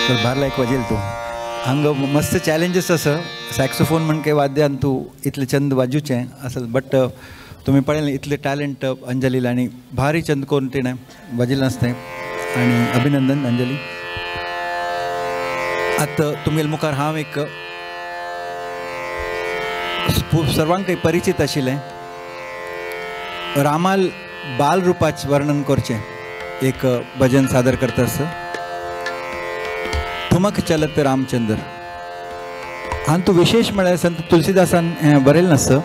तर भार लायक वाजेल तो हांगा मस्त चॅलेंजीस आसा. सॅक्सोफोन म्हण काय वाद्यान तूं इतलें चंद वाजूचें आसल, बट तुमी पळयलें इतलें टॅलंट अंजलीला आनी भारी चंद करून तिणें वाजयलें आसतें. आनी अभिनंदन अंजली. आतां तुमगेले मुखार हांव एक खूब सर्वांकय परिचित आशिल्लें रामाल बाल रुपाचें वर्णन करचें एक भजन सादर करता आसा. ठुमक चलत रामचंद्र हांतू विशेष म्हळ्यार संत तुलसीदासान हें बरयलें नासता,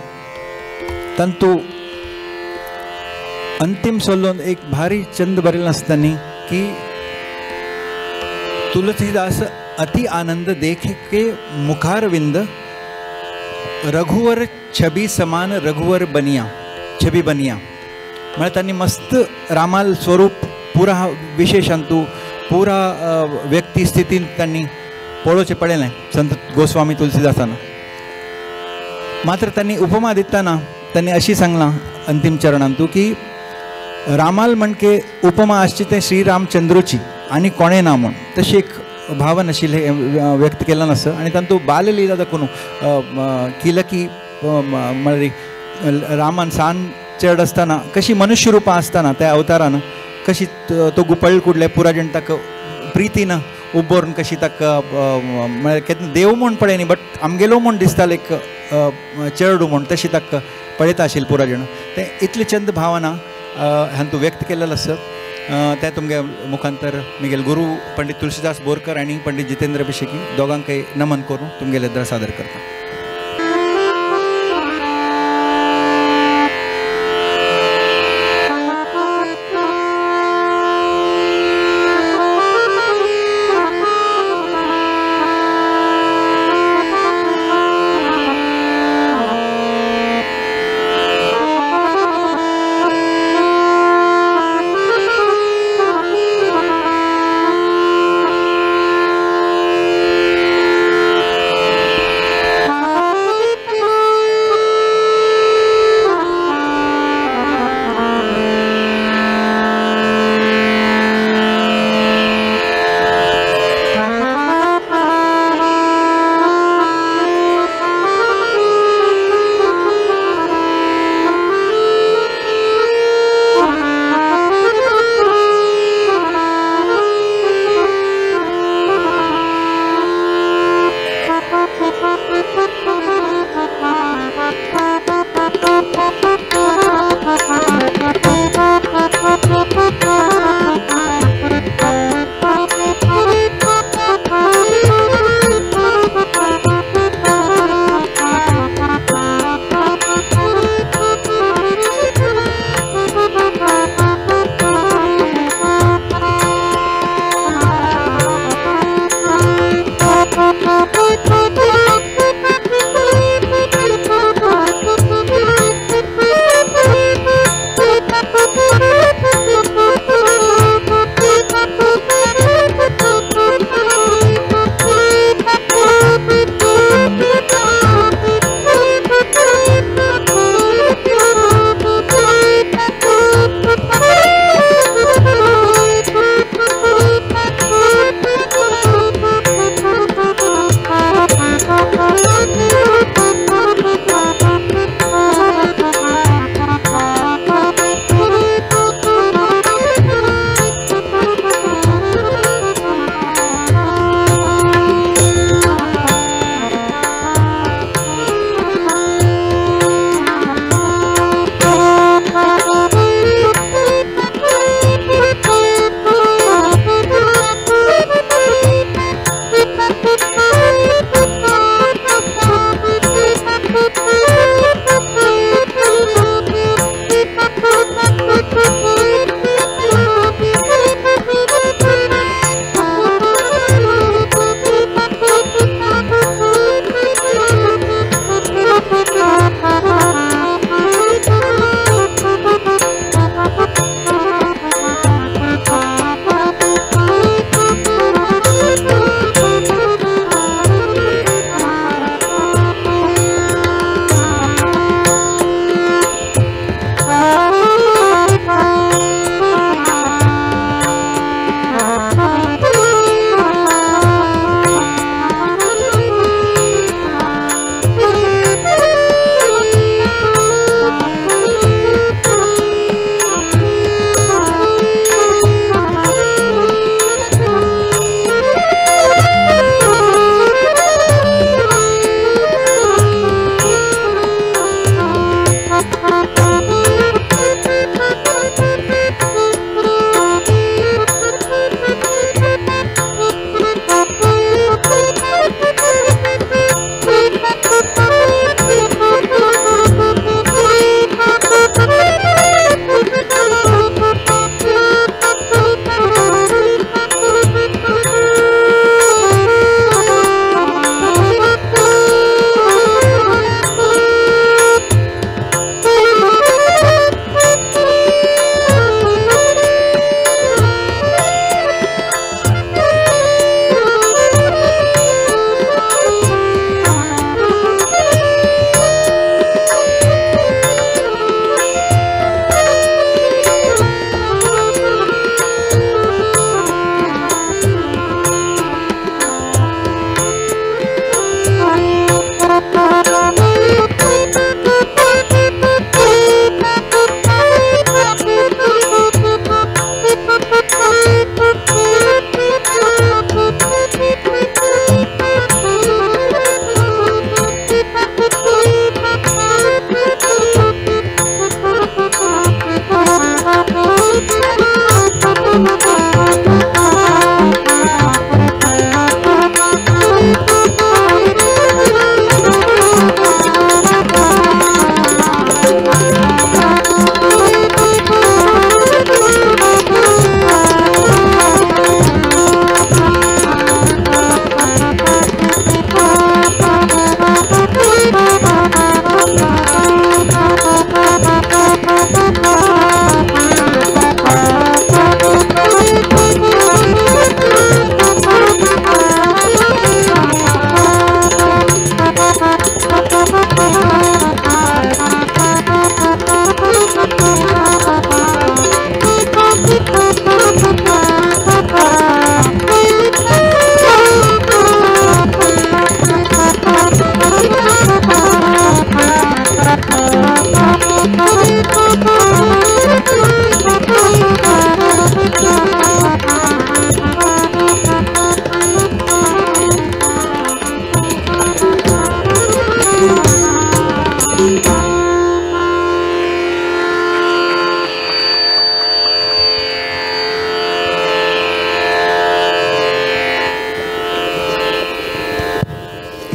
तांतू अंतिम सोल्लोन एक भारी चंद बरयलें आसता तांणी की तुलसीदास अति आनंद देख के मुखारविंद रघुवर छबी समान रघुवर बनिया छबी बनिया. म्हळ्यार तांणी मस्त रामाल स्वरूप पुरा विशेष अंतू पुरा व्यक्ती स्थितीन तांणी पळोवचें पडलें संत गोस्वामी तुलसीदासान. मात्र तांणी उपमा दितना तांणी अशी सांगलां अंतिम चरणांतू की रामाल म्हणके उपमा आसची तें श्रीरामचंद्रूची आनी कोणें ना म्हूण तशी एक भावन आशिल्लें व्यक्त केलां नासता. आनी तातूंत बाललीला दाखोवन किलकी म्हळ्यार रामान सान चेड आसतना कशी मनुष्य रुपां आसतना त्या अवतारान कशी तो गुपळ कुडले पुरा जण ताका प्रितीन उबोरून कशी ताका म्हळ्यार केन्ना देव म्हूण पळय न्ही बट आमगेलो म्हूण दिसतालो एक चेडू म्हूण तशी ताका पळयता आशिल्लें पुरा जण. तें इतले चंद भावना हांतू व्यक्त केलेलें आसा त्या तुमगे मुखांतर मिगेल गुरू पंडित तुलसीदास बोरकर आनी पंडित जितेंद्र अभिषेकी दोगांकय नमन करून तुमगेले दर सादर करता.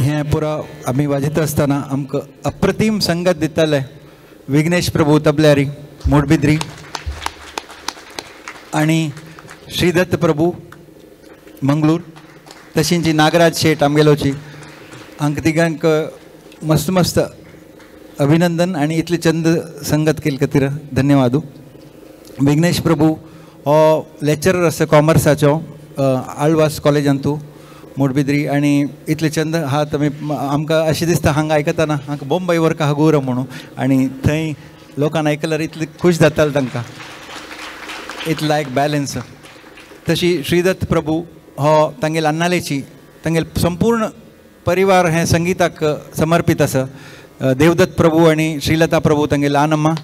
हें पुरा आमी वाजयता आसतना आमकां अप्रतीम संगत दिताले विघ्नेश प्रभू तबल्यारी मोडबिद्री आनी श्रीदत्त प्रभू मंगळूर, तशींची नागराज शेट आमगेलोची. हांकां तिगांक मस्त मस्त अभिनंदन आनी इतली चंद संगत केली खातीर धन्यवाद. विघ्नेश प्रभू हो लेक्चरर आसा कॉमर्साचो आळवास कॉलेजांतू मोडबिद्री आनी इतले चंद आहा तुमी आमकां अशें दिसता हांगा आयकतना हांकां बोंबय व्हरका हगूर म्हणून आनी थंय लोकांक आयकल्यार इतले खूश जाताले तांकां, इतलो लायक बॅलन्स. तशी श्रीदत्त प्रभू हो तांगेल अन्नालेची तांगेल संपूर्ण परिवार हें संगीताक समर्पीत आसा. देवदत्त प्रभू आनी श्रीलता प्रभू तांगेल ल्हान अम्मा,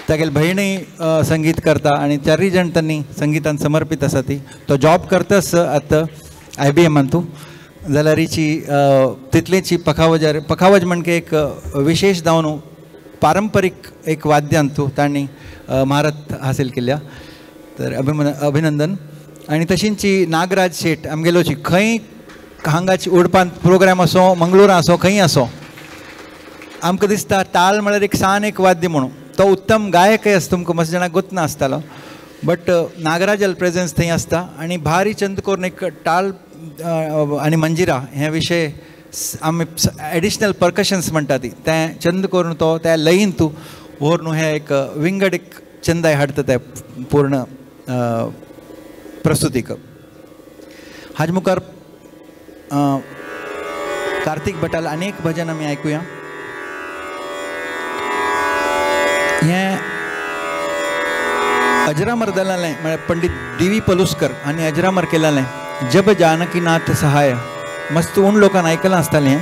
तागेल भयणूय संगीत करता आनी चारूय जाण तांणी संगीतान समर्पीत आसा. ती तो जॉब करताच आतां IBM तूं जाल्यारीची तितलेची पखावजार, पखावज म्हणजे एक विशेष जावन पारंपरीक एक वाद्यान तूं तांणी महारत हासील केल्या, तर अभिनंदन. आनी तशींची नागराज शेट आमगेलोची खंय हांगाची उडपांत प्रोग्राम आसो, मंगळुरा आसो, खंय आसो आमकां दिसता ताल म्हळ्यार एक सान एक वाद्य म्हणून. तो उत्तम गायकय आसता, तुमकां मस्त जाणांक गोत नासतालो, बट नागराजल प्रेजन्स थंय आसता आनी भारी चंद करून एक टाल आनी मंजिरा हे विशय आमी एडिशनल परकशन्स म्हणटा ती तें चंद करून तो त्या लयीन तूं व्हरून हें एक विंगड एक चंदाय हाडटा ते पूर्ण प्रस्तुतीक. हाज मुखार कार्तिक भटाल अनेक भजन आमी आयकुया. हें अजरामर दलालें म्हळ्यार पंडित डी.व्ही. पलुस्कर आनी अजरामर केलालें जब जानकीनाथ सहाय. मस्त उण लोकांक आयकलां आसतालें हें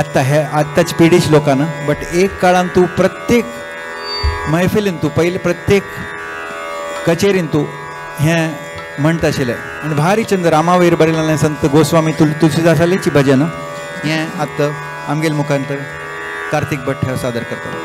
आत्तां हे आत्ताच्या पिढीच्या लोकांना, बट एक काळान तूं प्रत्येक मैफिलीन तूं पयलीं प्रत्येक कचेरीन तूं हें म्हणटा आशिल्लें. आनी भारी चंद रामावयर बरयलें संत गोस्वामी तुलसीदासालेची भजन हें आत्तां आमगेल मुखांतर कार्तिक भट हे सादर करता.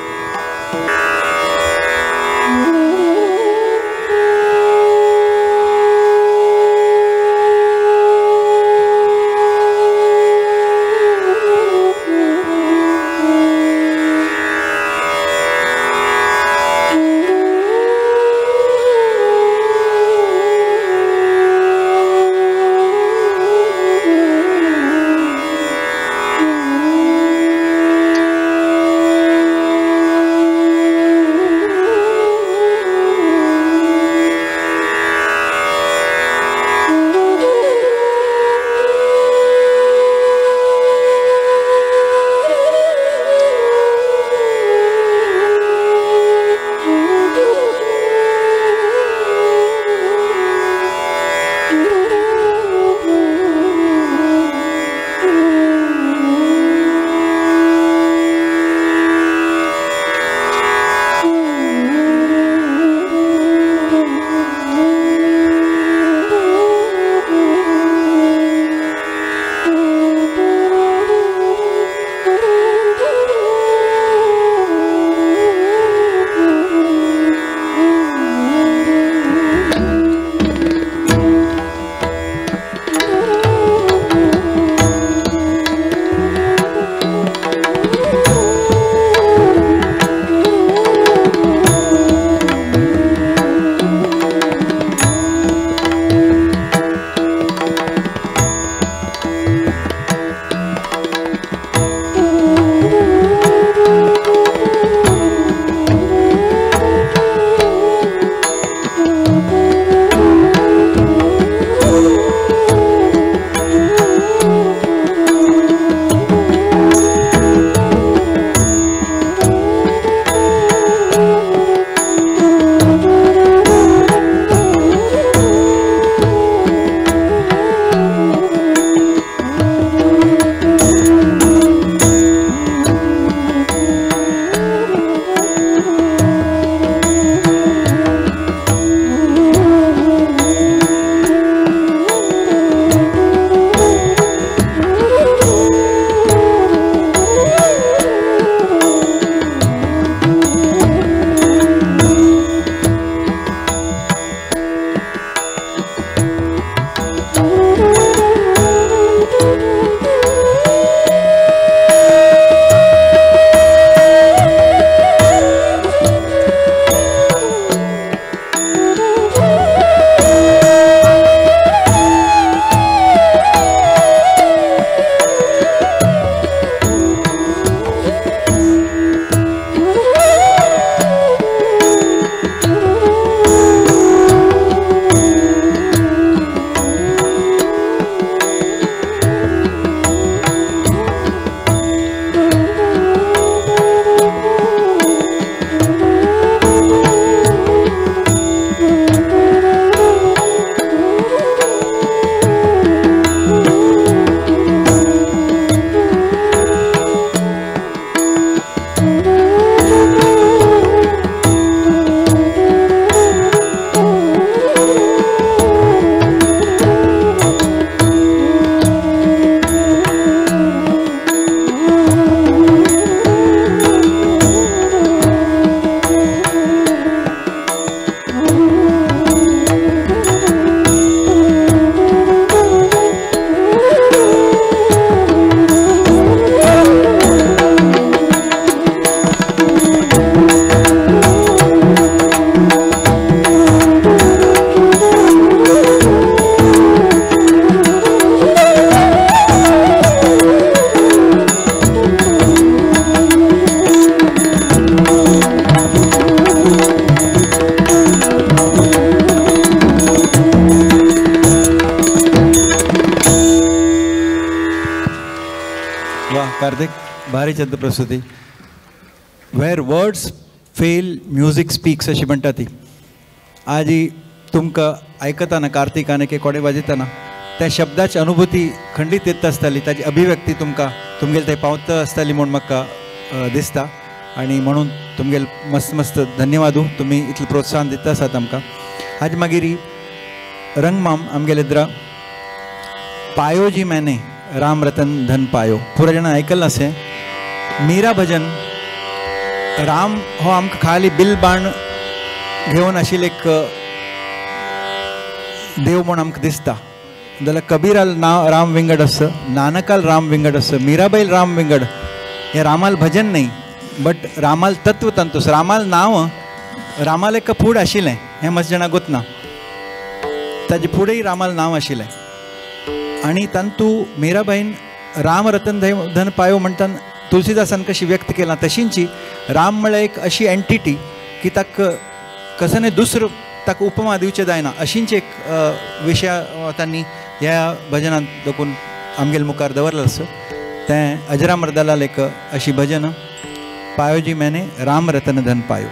कार्तिक, भारी चंद प्रस्तुती. Where words fail music speaks अशी म्हणटा ती. आजी तुमकां आयकतना कार्तिकान की कोडे वाजयतना त्या शब्दाची अनुभूती खंडीत येता आसताली, ताजी अभिव्यक्ती तुमकां तुमगेले थंय पावता आसताली म्हूण म्हाका दिसता. आनी म्हणून तुमगेले मस्त मस्त धन्यवादू, तुमी इतलें प्रोत्साहन दिता आसात आमकां. आज मागीर रंगमाम आमगेले द्रा पायो जी मैंने राम रतन धन पायो पुरा जाणां आयकलां असें. मीरा भजन राम हो आमकां खाली बिल बाण घेवन आशिल्ले एक देव म्हूण आमकां दिसता. जाल्यार कबीराल नांव राम विंगड आसा, नानकाल राम विंगड आसा, मीराबाईल राम विंगड. हें रामाल भजन न्ही बट रामाल तत्व तंतूस, रामाल नांव रामाल एक फूड आशिल्लें हें मस्त जाणां गोतना, ताजे फुडेंय रामाल नांव आशिल्लें. आनी तांतू मीराबाईन राम रतन धन पायो म्हणटा तुलसीदासान कशी व्यक्त केलां तशींची राम म्हळ्यार एक अशी एंटिटी की ताका कसने दुसरो ताका उपमा दिवचें जायना अशींच एक विशय तांणी ह्या भजनांत देखून आमगेले मुखार दवरलां आसा. तें अजरामर दलाल एक अशी भजन पायो जी मैंने राम रतन धन पायो.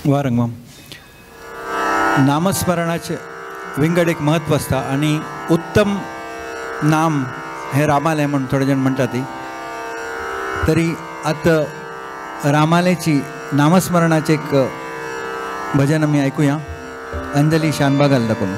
वा रंगमाम, नामस्मरणाचे विंगड एक महत्व आसता आनी उत्तम नाम हे रामालें म्हूण थोडे जाण म्हणटा ती, तरी आतां रामालेची नामस्मरणाचें एक भजन आमी आयकुया. अंजली शानबागाल दाखोवन.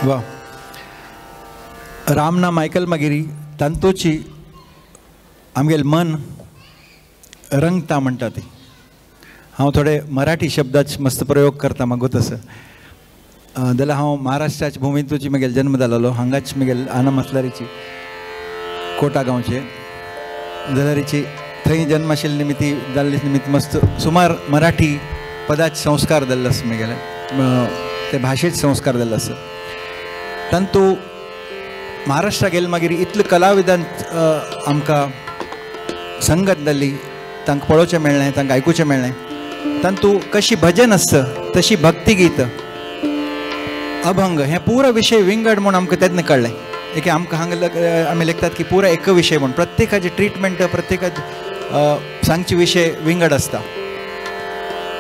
वा रामनाम आयकल मागीर तांतोची आमगेल मन रंगता म्हणटा ती. हांव थोडे मराठी शब्दाच मस्त प्रयोग करता मागो तसं. जाल्यार हांव महाराष्ट्राच्या भुमींतूच म्हगेलो जन्म जालोलो, हांगाच म्हगेल आनम आसल्यारीची कोटा गांवचे जाल्यारीची थंय जन्म आशिल्ले निमित्ती जाल्ले निमित्त मस्त सुमार मराठी पदाचे संस्कार जाल्ले आसा म्हगेले, ते भाशेचे संस्कार जाल्ले आसा. तांतू महाराष्ट्रा गेले मागीर इतले कलाविदान आमकां संगत जाली, तांकां पळोवचें मेळ्ळें, तांकां आयकुचें मेळ्ळें. तांतू कशी भजन आसता तशी भक्तिगीत, अभंग हें पुरा विशय विंगड म्हूण आमकां तेन्ना कळ्ळें. एक आमकां हांगा आमी लेखतात की पुरा एक विशय म्हूण प्रत्येकाचे ट्रिटमेंट, प्रत्येकाचे सांगचे विशय विंगड आसता.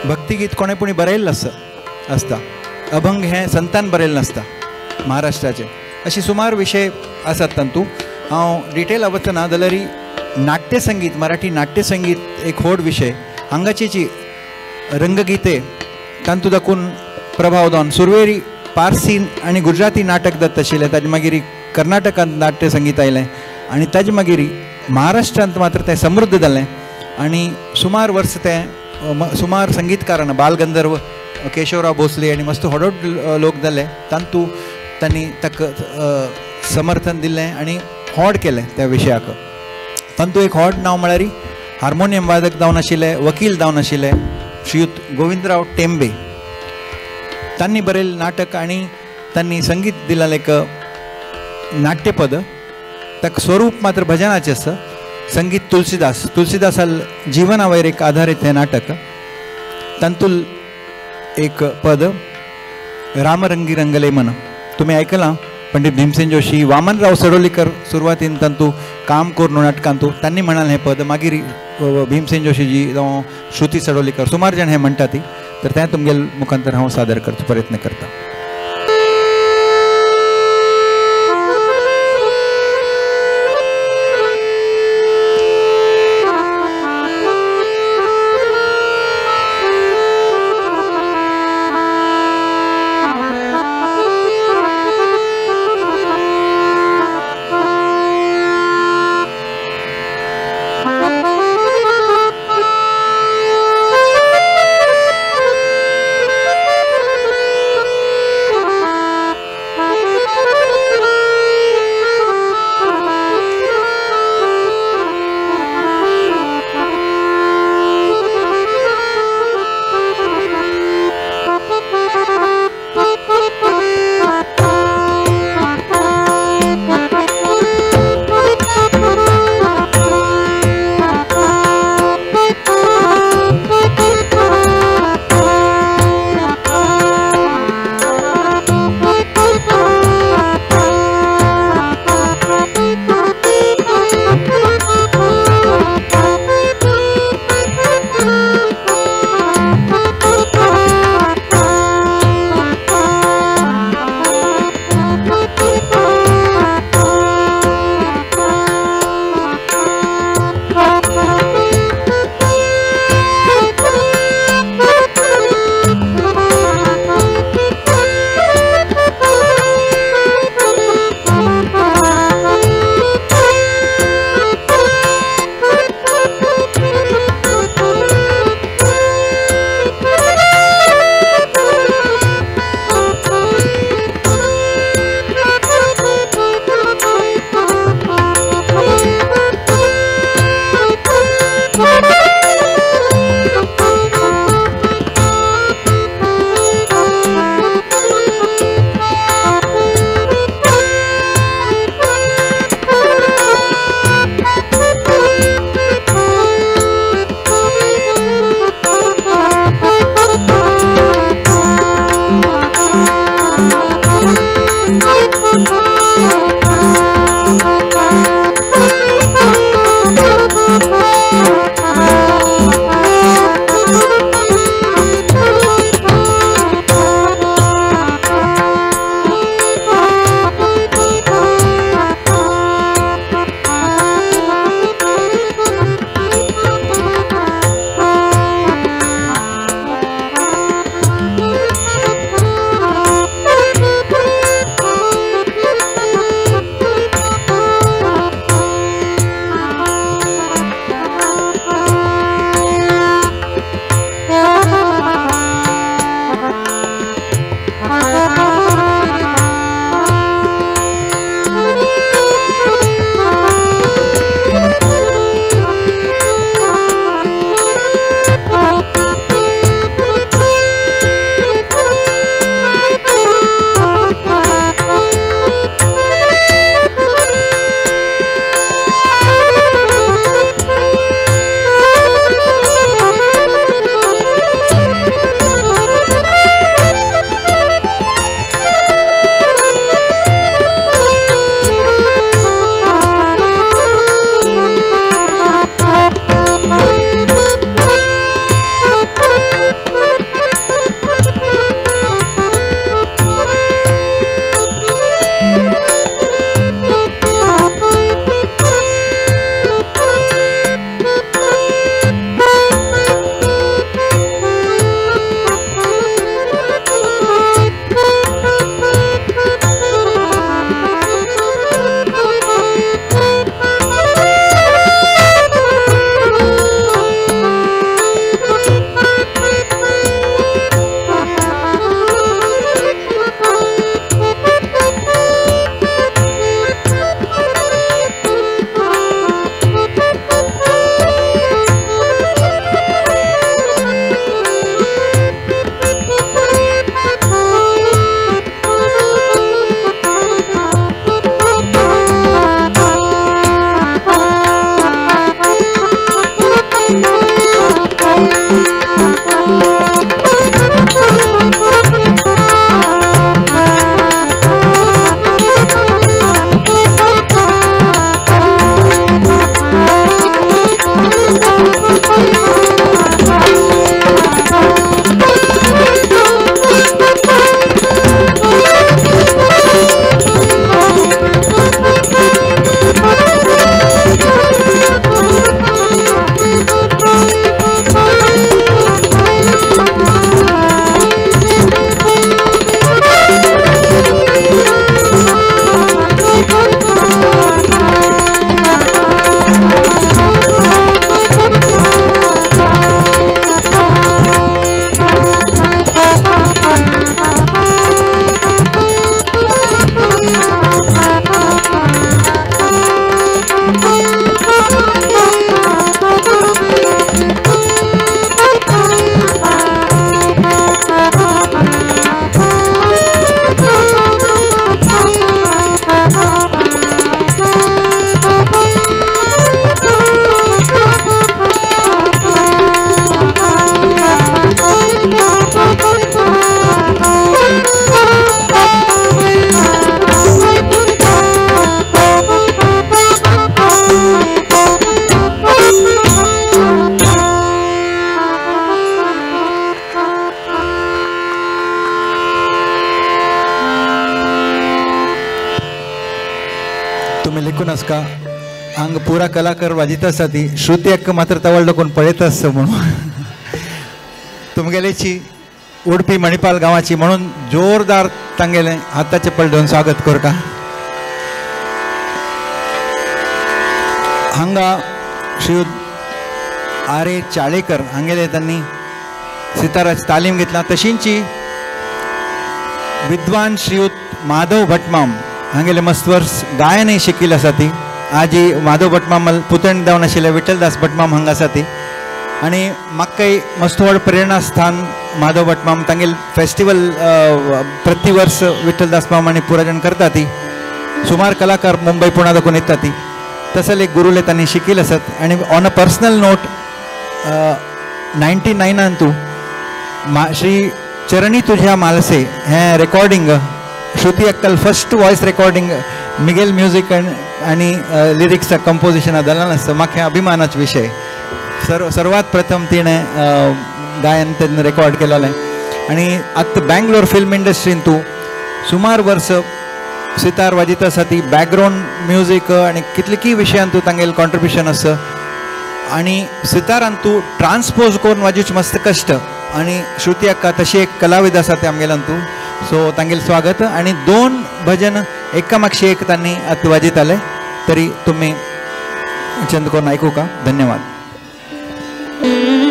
भक्तिगीत कोणें पुणी बरयल्लें आसता आसता, अभंग हें संतान बरयल्लें आसता महाराष्ट्राचें. अशे सुमार विशय आसात तांतू. हांव डिटेल वचना जाल्यार नाट्यसंगीत, मराठी नाट्यसंगीत एक व्हड विशय. हांगाची जी रंगगीते तांतू दाखून प्रभाव जावन सुरवेरी पारसी आनी गुजराती नाटक जाता आशिल्लें, ताजे मागीर कर्नाटकांत नाट्यसंगीत आयलें आनी ताजे मागीर महाराष्ट्रांत मात्र तें समृद्ध जालें. आनी सुमार वर्स तें सुमार संगीतकारां बालगंधर्व केशवराव भोसले आनी मस्त व्हड व्हड लोक जाले तांतू तांणी ताका समर्थन दिलें आनी व्हड केलें त्या विशयाक. तांतू एक व्हड नांव म्हळ्यार हार्मोनियम वादक जावन आशिल्ले, वकील जावन आशिल्ले श्रीयुत गोविंदराव टेंबे. तांणी बरयल्लें नाटक आनी तांणी संगीत दिलें एक नाट्यपद, ताका स्वरूप मात्र भजनाचें आसा. संगीत तुलसीदास, तुलसीदासाल जिवना वयर एक आधारीत हें नाटक. तांतूल एक पद रामरंगी रंगले मन तुमी आयकलां. पंडित भीमसेन जोशी, वामनराव सडोलीकर सुरवातीन तांतू काम करून नाटकांतू तांणी म्हणाल हें पद. मागीर भीमसेन जोशीजी जावं श्रुती सडोलीकर सुमार जाण हें म्हणटा ती, तर तें तुमगेल मुखांतर हांव सादर करचो प्रयत्न करता. तुम्ही लिखून आसका हांगा पुरा कलाकार वाजित आसा ती श्रुती अक्का मात्र तवळ कोण पळयत आसता म्हणून तुमगेलेची उडपी मणिपाल गांवाची म्हणून जोरदार तांगेले हाताचे पळ घेवन स्वागत करता. हांगा श्रीयुत आर ए चाळेकर हांगेले तांणी सिताराची तालीम घेतला. तशींची विद्वान श्रीयुत माधव भटमाम हांगेले मस्त वर्स गायनय शिकिल्ले आसा ती. आजी माधव भटमाम पुतण जावन आशिल्ले विठ्ठलदास भटमाम हांगा आसा ती. आनी म्हाकाय मस्त व्हड प्रेरणा स्थान माधव भटमाम. तांगेले फेस्टिवल प्रतिवर्स विठ्ठलदास माम आनी पुराजण करता ती. सुमार कलाकार मुंबय पुणा दाखोवन येता ती. तसले एक गुरुले तांणी शिकिल्ले आसात. आनी ऑन अ पर्सनल नोट 99 तूं श्री चरणी तुझ्या मालसे हें रेकॉर्डिंग श्रुती अक्कल first voice recording Miguel music आनी लिरिक्स कंपोजिशना जालें आसता. म्हाका हें अभिमानाचो विशय. सर्वात प्रथम तिणें गायन तेन्ना रेकॉर्ड केलेलें. आनी आतां बेंगलोर फिल्म इंडस्ट्रीन तूं सुमार वर्स सितार वाजित आसा ती. बॅकग्रावंड म्युजीक आनी कितलेकी विशयान तूं तांगेलें कॉन्ट्रिब्युशन आसा. आनी सितारान तूं ट्रान्सपोज करून वाजोवचें मस्त कश्ट. आनी श्रुती अक्का तशी एक कलाविद आसा ते आमगेल्यान तूं. सो तांगेलें स्वागत. आनी दोन भजन एका मागशी एक तांणी आतां वाजयताले तरी तुमी चंद करून आयकू का. धन्यवाद. Thank you.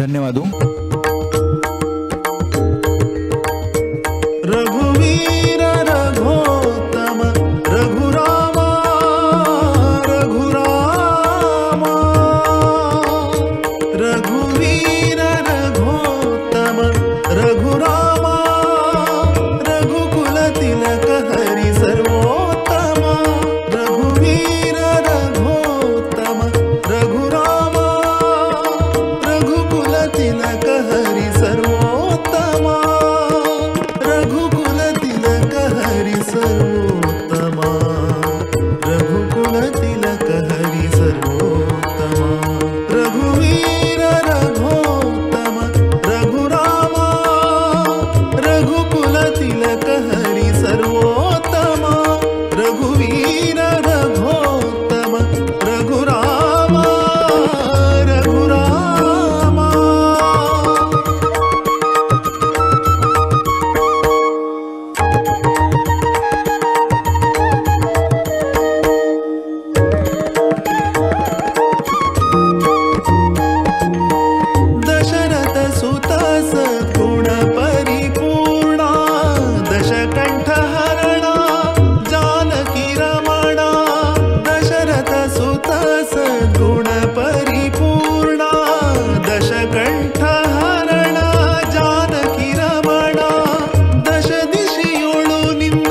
धन्यवाद. रघुवीर रघोत्तम रघुरामा रघुरामा, रघुवीर रघोत्तम रघुरामा, रघुकुल तिलक हरि सर्वोत्तमा, रघुवीर रघोत्तम रघुरामा, रघुकुल तिलक हरि सर्वोत्तमा, रघुकुल तिलक हरि सर्वोत्तमा, रघुकुल तिलक हरि सर्वोत्तमा, रघुवीर रघोत्तम रघुरामा, रघुकुल तिलक हरि सर्वोत्तमा, रघुवीर रघोत्तम रघुरामा रघुरामा. दशरथ सुत सद्गुण परिपूर्णा, दशकंठ हरणा जानकी रमणा, दशरथ सुत सद्गुण परिपूर्णा, दशकंठ हरणा जानकी रमणा, दश दिशೆಯೊಳು ನಿನ್ನ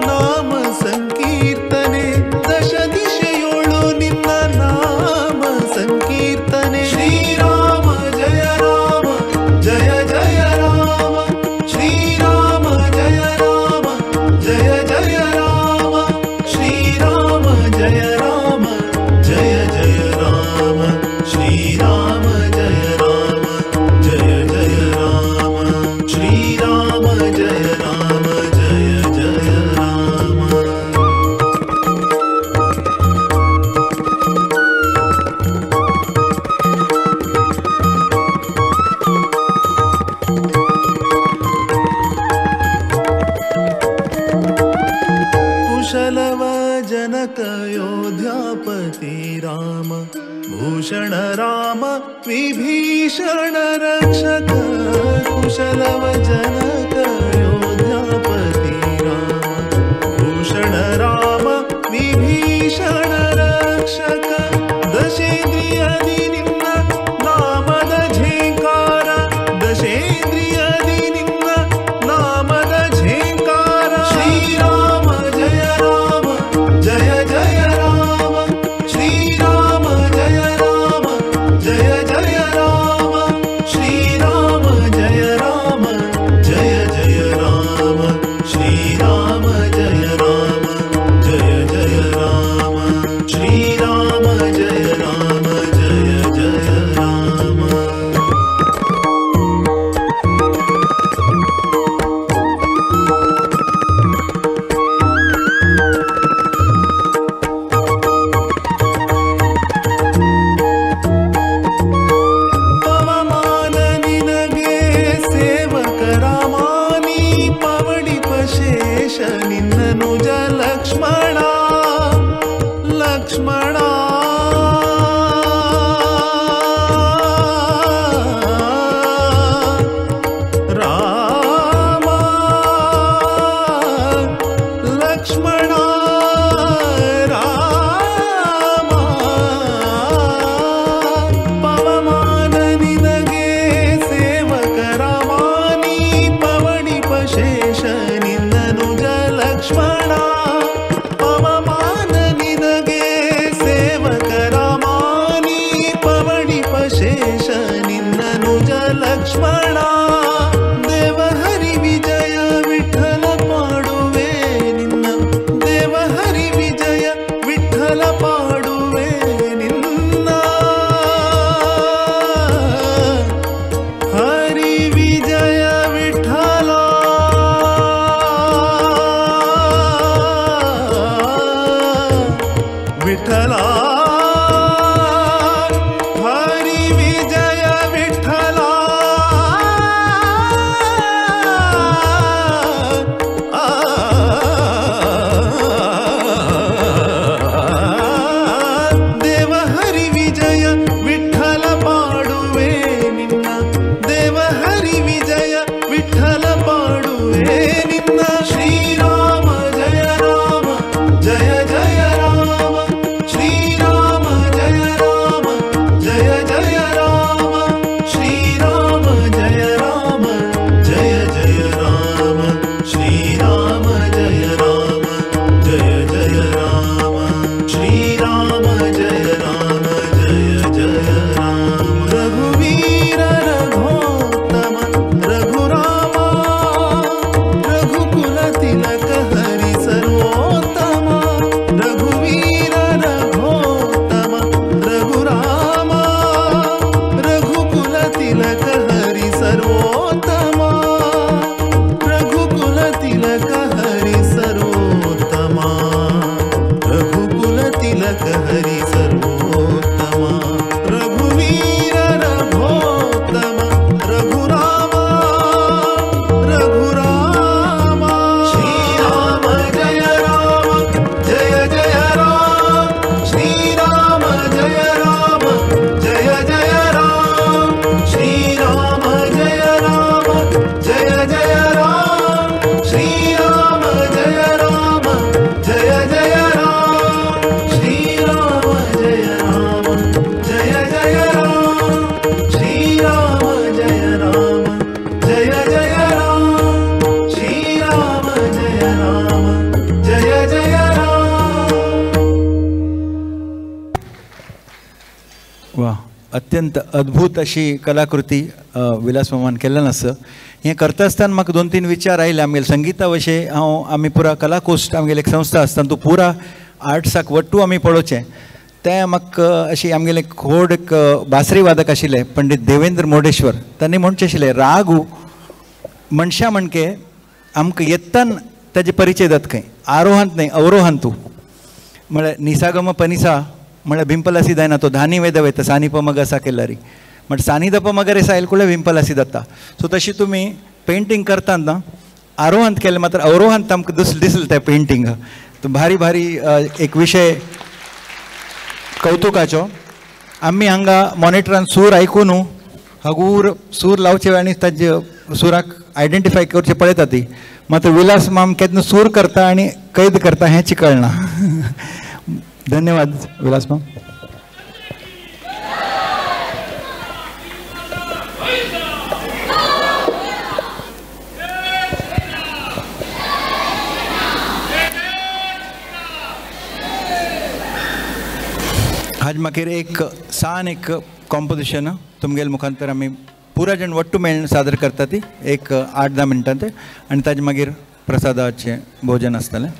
ನಾಮ ಸಂಕೀರ್ತನೆ, ದಶ ದಿಶೆಯೊಳು ನಿನ್ನ ನಾಮ ಸಂಕೀರ್ತನೆ. ಶ್ರೀರಾಮ ಜಯ ರಾಮ ಜಯ ಜಯ ರಾಮ, ಶ್ರೀರಾಮ ಜಯ ರಾಮ ಜಯ ಜಯ ರಾಮ, ಶ್ರೀರಾಮ ಜಯ ರಾಮ ಜಯ ಜಯ ರಾಮ, ಶ್ರೀರಾಮ ಜಯ ರಾಮ ಜಯ ಜಯ ರಾಮ, ಶ್ರೀರಾಮ ಜಯ ರಾಮ ಜಯ ಜಯ ರಾಮ. कुशलव जनक अयोध्यापति राम, भूषण राम विभीषण रक्षक, कुशलव जनक अयोध्यापति राम, भूषण राम विभीषण रक्षक, दशेन्द्रियदि निನ್ನ ನಾಮದ ಝೇಂಕಾರ, ದಶೇಂದ್ರಿಯದಿ ನಿನ್ನ ನಾಮದ ಝೇಂಕಾರ. ಶ್ರೀರಾಮ ಜಯ ರಾಮ ಜಯ ಜಯ ರಾಮ, ಶ್ರೀರಾಮ ಜಯ ರಾಮ ಜಯ ಜಯ ರಾಮ, ಶ್ರೀರಾಮ ಜಯ ರಾಮ ಜಯ ಜಯ ರಾಮ, ಶ್ರೀರಾಮ ಜಯ ರಾಮ ಜಯ ಜಯ ರಾಮ, ಶ್ರೀರಾಮ ಜಯ ರಾಮ ಜಯ ಜಯ ರಾಮ. ಪವಮಾನ ನಿನಗೆ ಸೇವಕ ರಾಮಾನಿ, ಪವಡಿಪ ಶೇಷ ನಿನ್ನನುಜ ಲಕ್ಷ್ಮಣ ಲಕ್ಷ್ಮಣ. ರಾಮ ಲಕ್ಷ್ಮಣ ರಾಮ, ಪವಮಾನ ನಿನಗೆ ಸೇವಕ ರಾಮಾನಿ, ಪವಡಿಪ ಶೇಷ ನಿನ್ನನುಜ ಲಕ್ಷ್ಮಣ, ಪವಮಾನ ನಿನಗೆ ಸೇವಕ ರಾಮಾನಿ, ಪವಡಿಪ ಶೇಷ ನಿನ್ನನುಜ ಲಕ್ಷ್ಮಣ. ದೇವಹರಿ ವಿಜಯ ವಿಠಲ ಪಾಡುವೆ ನಿನ್ನ, ದೇವಹರಿ ವಿಜಯ ವಿಠಲ ಪಾಡುವೆ ನಿನ್ನ, ಹರಿ ವಿಜಯ ವಿಠಲ. अत्यंत अद्भूत अशी कलाकृती विलास मामान केल्ल्यान आसा. हें करता आसतना म्हाका 2-3 विचार आयले. आमगेले संगीता विशयी हांव आमी पुरा कलाकोश्ट आमगेली एक संस्था आसता तूं पुरा आर्ट्साक वट्टू आमी पळोवचें. तें म्हाका अशी आमगेले व्हड एक बासरी वादक आशिल्ले पंडीत देवेंद्र मोर्डेश्वर तांणी म्हणचें आशिल्लें रागू मनशां म्हणके आमकां येत्तान ताजे परिचय जाता खंय आरोहांत न्हय अवरोहांत तूं म्हळ्यार निसागम पनिसा म्हळ्यार भिंपलासी जायना तो धानी वेद वयता सानी प मग असा केल्यारी म्हण सानी दप मगर सायल कुळे भिंपलासी जाता. सो तशी तुमी पेंटींग करता ना आरोहांत केलें मात्र अवरोहांत आमकां दिसलें तें पेंटींग. भारी भारी एक विशय कौतुकाचो. आमी हांगा मॉनिटरान सूर आयकून हगूर सूर लावचे आनी ताजे सुराक आयडेंटिफाय करचे पळयता ती मात्र विलास माम केन्ना सूर करता आनी कैद करता हें कळना. धन्यवाद विलास माम. आज मागीर एक सान एक कॉम्पोजिशन तुमगेले मुखांतर आमी पुरा जण वट्टू मेळून सादर करता ती एक 8-10 मिनटां ते आनी ताजे मागीर प्रसादाचें भोजन आसतलें.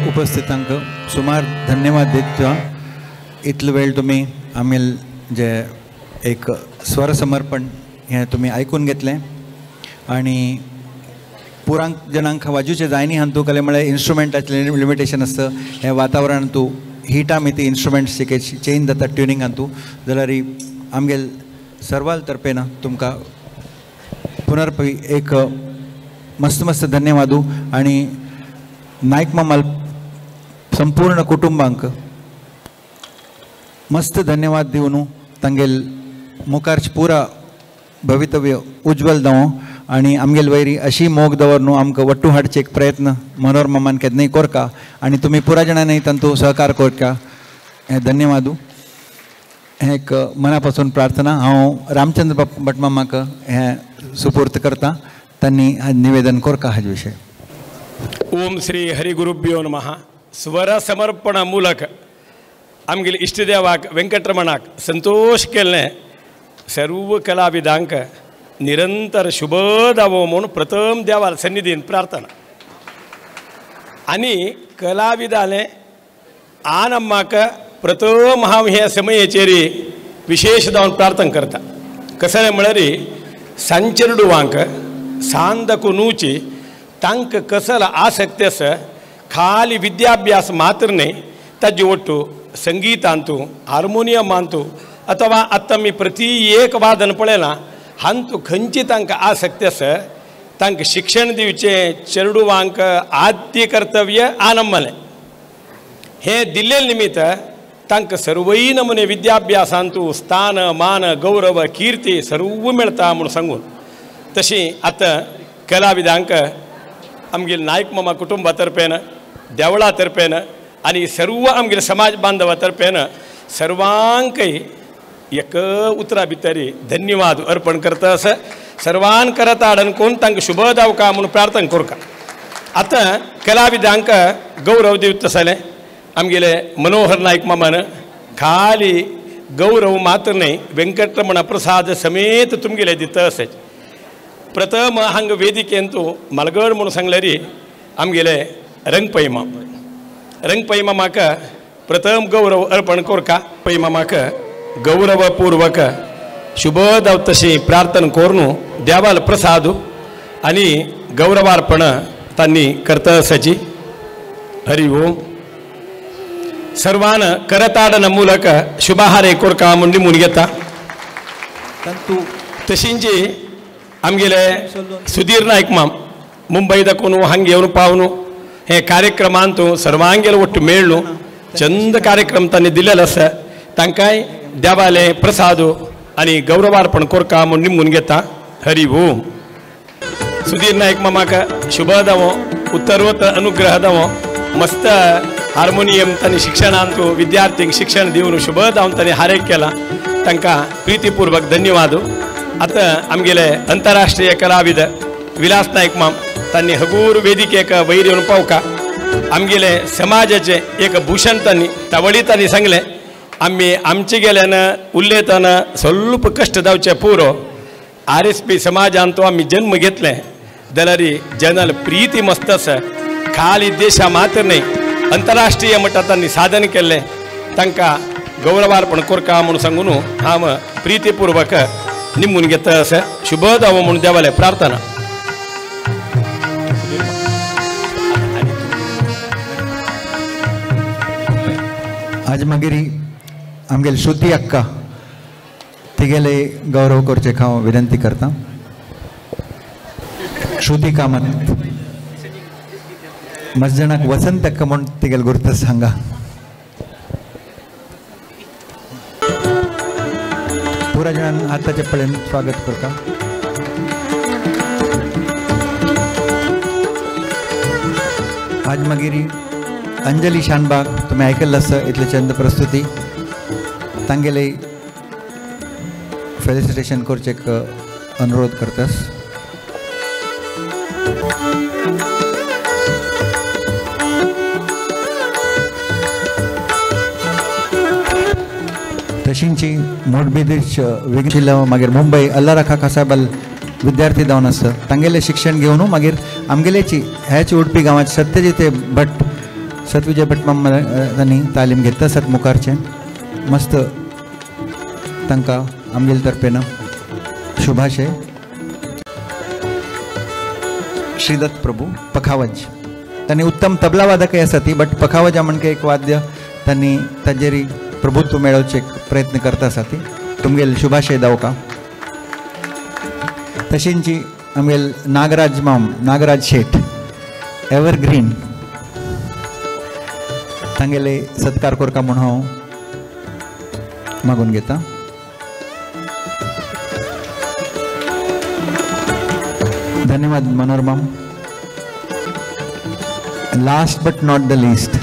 उपस्थितांक सुमार धन्यवाद दिता. इतलो वेळ तुमी आमी जे एक स्वर समर्पण हें तुमी आयकून घेतलें आनी पुरांक जणांक वाजूचें जायनी हांतू कले म्हळ्यार इन्स्ट्रुमेंटाचें लिमिटेशन आसता. हें वातावरण तूं हिटा मी ती इन्स्ट्रुमेंट्स चेंज जाता ट्युनिंग हातूं जाल्यार आमगेल सर्वाल तर्फेन तुमकां पुनर्पी एक मस्त मस्त धन्यवाद. आनी नायक मामाल संपूर्ण कुटुंबांक मस्त धन्यवाद दिवन तांगेल मुखार पुरा भवितव्य उज्ज्वल जावं आनी आमगेल वैरी अशी मोग दवर न्हू आमकां वट्टू हाडचे एक प्रयत्न मनोहर मामान केन्नाय कोरका आनी तुमी पुरा जाणांनी तांतू सहकार कोरका. हें धन्यवाद. हें एक मना पासून प्रार्थना. हांव रामचंद्र भट मामाक हें सुपूर्त करता, तांणी निवेदन कोरका हाजे विशय. ओम श्री हरिगुरुभ्यो नमः. स्वर समर्पण ಮೂಲಕ आमगेले इष्टदेवाक वेंकटरमणाक संतोष केल्लें सर्व कलाविदांक निरंतर शुभ दावो म्हूण प्रथम देवाल सन्निधीन प्रार्थना. आनी कलाविदालें आन अम्माक प्रथम हांव हे समयेचेर विशेष जावन प्रार्थना करता. कसलें म्हळ्यार सांचेरडुवांक सांदकू नुची तांकां कसल आसक्ती आसा खाली विद्याभ्यास मात्र न्हय ताजे ಒಟ್ಟು संगीतांतू हार्मोनियमांतू अथवा आतां आमी प्रति एक वादन पळयलां हांतू खंयची तांकां आसक्ती आसा तांकां शिक्षण दिवचें चेडवांक आद्य कर्तव्य आनंदलें हें दिल्ले निमित्त तांकां सर्वय नमुने विद्याभ्यासांतू स्थान मान गौरव कीर्ती सर्व मेळटा म्हूण सांगून तशी आतां कलाविदांक आमगेले नायक मामा कुटुंबा तर्फेन देवळा तर्फेन आनी सर्व आमगेले समाज बांधवा तर्फेन सर्वांकय एक उतरा भितर धन्यवाद अर्पण करता आसा. सर्वान करत हाडून कोण तांकां शुभ दावका म्हूण प्रार्थना करता. आतां कलाविदांक गौरव दिवता जालें आमगेले मनोहर नायक मामान खाली गौरव मात्र न्हय वेंकटरमण प्रसाद समेत तुमगेले दिता आसा. प्रथम हांगा वेदिकेंतू मालगड म्हूण सांगल्यार आमगेले रंगपैमा रंगपैमा म्हाका प्रथम गौरव अर्पण करका. पैमा म्हाका गौरवपूर्वक शुभ तशी प्रार्थना करून देवाल प्रसाद आनी गौरवार्पण तांणी करता आसाची. हरि ओम. सर्वान करताडन ಮೂಲಕ शुभाहारे कोरका म्हूण निमून घेता. तशींची आमगेले सुधीर नायक माम मुंबई दाखोवन हांगा येवन पावन हे कार्यक्रमांत सर्वांगेले ಒಟ್ಟು मेळ्ळो चंद कार्यक्रम तांणी दिलेलो आसा तांकांय देवाले प्रसाद आनी गौरवार्पण कोरका म्हूण निमून घेता. हरि ओम. सुधीर नायक मामाक शुभ दावो उत्तरोत्तर अनुग्रह दावो मस्त हार्मोनियम तांणी शिक्षणांत विद्यार्थ्यांक शिक्षण दिवन शुभ दावन तांणी हारेक केला तांकां प्रितीपूर्वक धन्यवाद. आतां आमगेले अंतरराष्ट्रीय कलाविद विलास नायक माम तांणी हगूर वेदिकेक वयर येवन पावका आमगेले समाजाचे एक भूषण तांणी तावळी तांणी सांगलें आमी आमचे गेल्यान उलयतना ಸ್ವಲ್ಪ कश्ट जावचे पुरो RSP समाजान तो आमी जन्म घेतले जाल्यार जनल प्रिती मस्त आसा खाली देशा मात्र न्हय अंतरराष्ट्रीय मट्टार तांणी साधन केल्लें तांकां गौरवार्पण करका म्हूण सांगून हांव प्रितीपूर्वक निमून घेता आसा. शुभ जावो म्हूण देवाले प्रार्थना. आज मागीर आमगेले श्रुती अक्का तिगेले गौरव करचे हांव विनंती करता. श्रुती कामत मस्त जाणांक वसंत अक्का म्हूण तिगेले गुर्त सांगा. पुरा जाणान हाताचे पळेन स्वागत करता. आज मागीर अंजली शानबाग तुमी आयकल्लें आसा इतले चंद प्रस्तुती तांगेले फेलिसिटेशन करचें अनुरोध करतास. तशींची मोडबेदीच विघिल्लो मागीर मुंबय अल्लाराखा खासाबल विद्यार्थी जावन आसा तांगेलें शिक्षण घेवन मागीर आमगेलेची ह्याच उडपी गांवांत सत्यजिते भट सतविजय भट माम तांणी तालीम घेतला सत मुखारचें मस्त तांकां आमगेले तर्फेन शुभाशय. श्रीदत्त प्रभू पखावज तांणी उत्तम तबला वादकय आसा ती बट पखावजा म्हणके एक वाद्य तांणी ताजेरी प्रभुत्व मेळोवचे प्रयत्न करता आसा ती तुमगेल शुभाशय दावका. तशेंची आमगेल नागराज माम नागराज शेठ एवरग्रीन तांगेले सत्कार करका म्हूण हांव मागून घेता. धन्यवाद मनोहर माम. Last but not the least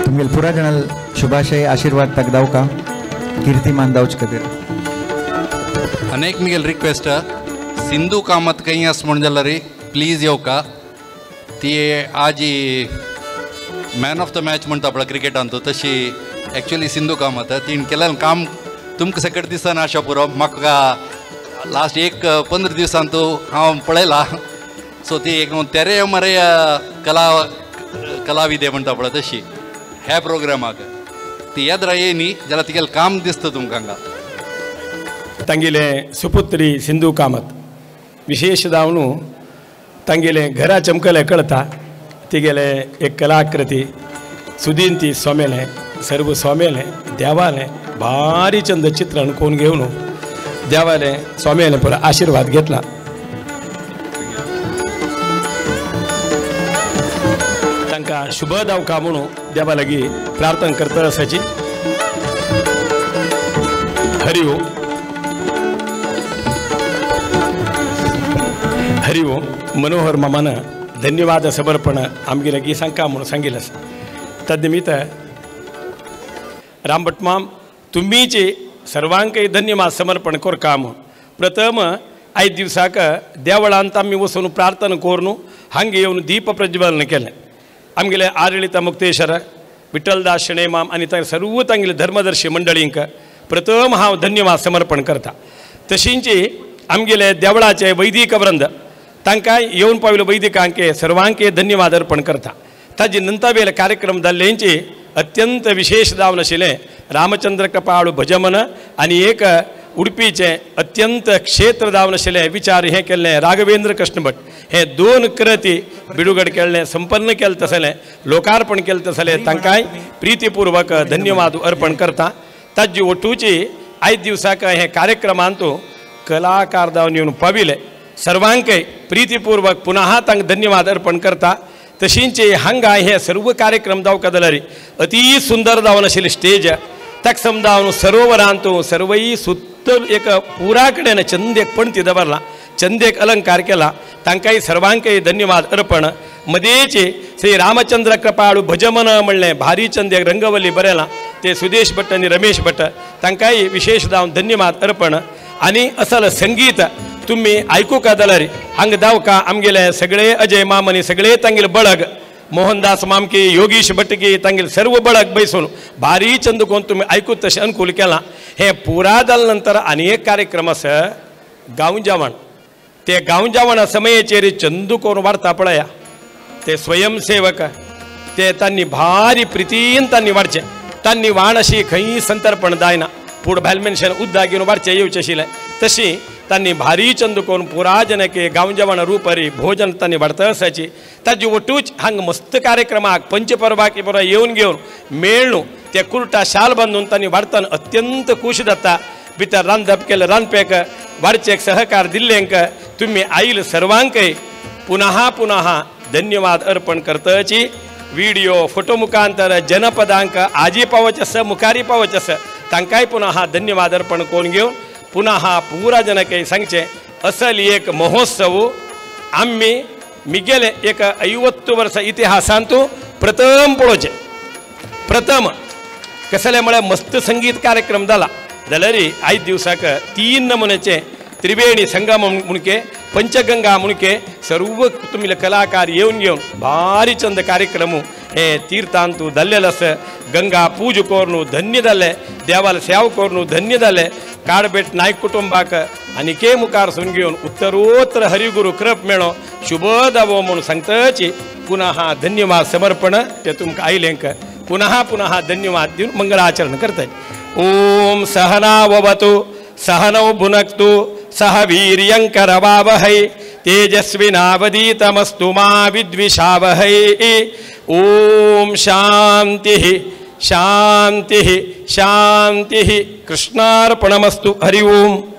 तुमगेल पुरा जणाल शुभाशय आशीर्वाद ताक दावका कीर्तिमान दावच खातीर. अनेक मिगेल रिक्वेस्ट सिंधू कामत खंय आसा म्हूण जाल्यार प्लीज येवका. ती आजी मॅन ऑफ the match म्हणटा पळय क्रिकेटान तो तशी एक्चुअली सिंधू कामत तिणें केलें काम तुमकां सकट दिसना अशें पुरो. म्हाका लास्ट एक 15 दिवसान तूं हांव पळयला. सो ती एक तेरे मरे कलाविदे म्हणटा पळय तशी ह्या प्रोग्रामाक ती याद येय न्ही जाल्यार तिगेलें काम दिसता तुमकां हांगा. तांगेले सुपुत्री सिंधू कामत विशेष जावन तांगेले घरा चमकले कळता तिगेले एक कलाकृती सुदीन ती स्वामेलें सर्व स्वामेलें देवालें भारी चंद चित्रण कोण घेवन देवालें स्वामेलें पुरो आशीर्वाद घेतला. तांकां शुभ दावका म्हणून देवा लागीं प्रार्थना करता आसाची. हरि ओम हरि ओम. मनोहर मामान धन्यवाद समर्पण आमगे लागीं सांगका म्हणून सांगिल्लें आसा. तद्निमित्त रामभट माम तुमीचे सर्वांकय धन्यवाद समर्पण करका म्हूण प्रथम आयज दिवसाक देवळांत आमी वचून प्रार्थना करून हांगा येवन दीप प्रज्वलन केलें. आमगेले आरळिता मुक्तेश्वर विठ्ठलदास शणै माम आनी सर्व तांगेले धर्मदर्शी मंडळींक प्रथम हांव धन्यवाद समर्पण करता. तशींची आमगेले देवळाचे वैदिक वृंद तांकां येवन पाविल्ले वैदिकांके सर्वांके धन्यवाद अर्पण करता. ताजे नंतर वेले कार्यक्रम जाल्ल्यांची अत्यंत विशेष जावन आशिल्लें रामचंद्र कृपाळू भजमन आनी एक उडपीचें अत्यंत क्षेत्र जावन आशिल्लें विचार हें केल्लें राघवेंद्र कृष्ण भट हे दोन कृती बिडुगड केल्लें संपन्न केलें तसलें लोकार्पण केलें तसलें तांकांय प्रितीपूर्वक धन्यवाद अर्पण करता. ताजी ओटूची आयज दिवसाक हे कार्यक्रमांत कलाकार जावन येवन पाविले सर्वांकय प्रितीपूर्वक पुनः तांकां धन्यवाद अर्पण करता. तशींचे हांगा हे सर्व कार्यक्रम जावका जाल्यार अती सुंदर जावन आशिल्ली स्टेज ताका समजावन सरोवरांत सर्वय सुत्त एक पुरा कडेन चंद एक पणती दवरला चंद एक अलंकार केला तांकांय सर्वांकय धन्यवाद अर्पण. मदेचे श्री रामचंद्र कृपाळू भजमन म्हणलें भारी चंद एक रंगवल्ली बरयलां ते सुदेश भट आनी रमेश भट तांकांय विशेष जावन धन्यवाद अर्पण. आनी असल संगीत तुम्ही आयकूका जाल्यार हांगा दावका आमगेले सगळे अजय माम आनी सगळे तांगेले बळग मोहनदास मामकी योगीश भटकी तांगेले सर्व बळग बैसून भारी चंद कोण तुमी आयकूत तशें अनुकूल केलां. हें पुरा जाले नंतर आनी एक कार्यक्रम आसा गांव जेवण. ते गांव जेवणा समयेचेर चंदू कोण वाडता पळया ते स्वयंसेवक ते तांणी भारी प्रितीन तांणी वाडचें तांणी वाण अशी खंय संतर्पण जायना पूण भायल मनशान उद्दा घेवन वाडचें येवचें आशिल्लें तशी तांणी भारी चंद कोण पुरा जनके गांव जेवण रूपरी भोजन तांणी वाडता आसाची. ताजी ओटूच हांगा मस्त कार्यक्रमाक पंचपर्वाक बरो येवन घेवन मेळ्ळू ते कुर्टा शाल बांदून तांणी वाडतना अत्यंत खूश जाता. भितर रांदप केलें रांदपेक वाडचेक सहकार दिल्ल्यांक तुमी आयल सर्वांकय पुनः पुनः धन्यवाद अर्पण करतची. व्हिडिओ फोटो मुखांतर जनपदांक आजी पावच आसा मुखारी पावच आसा तांकांय पुनः धन्यवाद अर्पण करून घेवन पुनः पुरा जनके सांगचें असल एक महोत्सव आमी मिगेले एक 50 वर्स इतिहासांतू प्रथम पळोवचें. प्रथम कसलें म्हळ्यार मस्त संगीत कार्यक्रम जाला जाल्यार आयज दिवसाक 3 नमुन्याचे त्रिवेणी संगम म्हणके पंचगंगा म्हणके सर्व तुमी कलाकार येवन घेवन भारी चंद कार्यक्रम हे तीर्थांतू जाल्लेले आसा. गंगा पूज करून धन्य जाले देवाला सेवा करून धन्य जाले. काडबेट नायक कुटुंबाक आनी के मुखार सून घेवन उत्तरोत्तर हरिगुरु कृप मेळो शुभ दावो म्हूण सांगतची पुनः धन्यवाद समर्पण ते तुमकां आयलेंक पुनः पुनः धन्यवाद दिवन मंगलाचरण करतात. ओम सहनाववतु सहनौ भुनक्तु सह वीर्यङ्करवावहै तेजस्विनावदीतमस्तु मा विद्विषावहै. ओम शांतिः शांतिः शांतिः. कृष्णार्पणमस्तु. हरि ओम.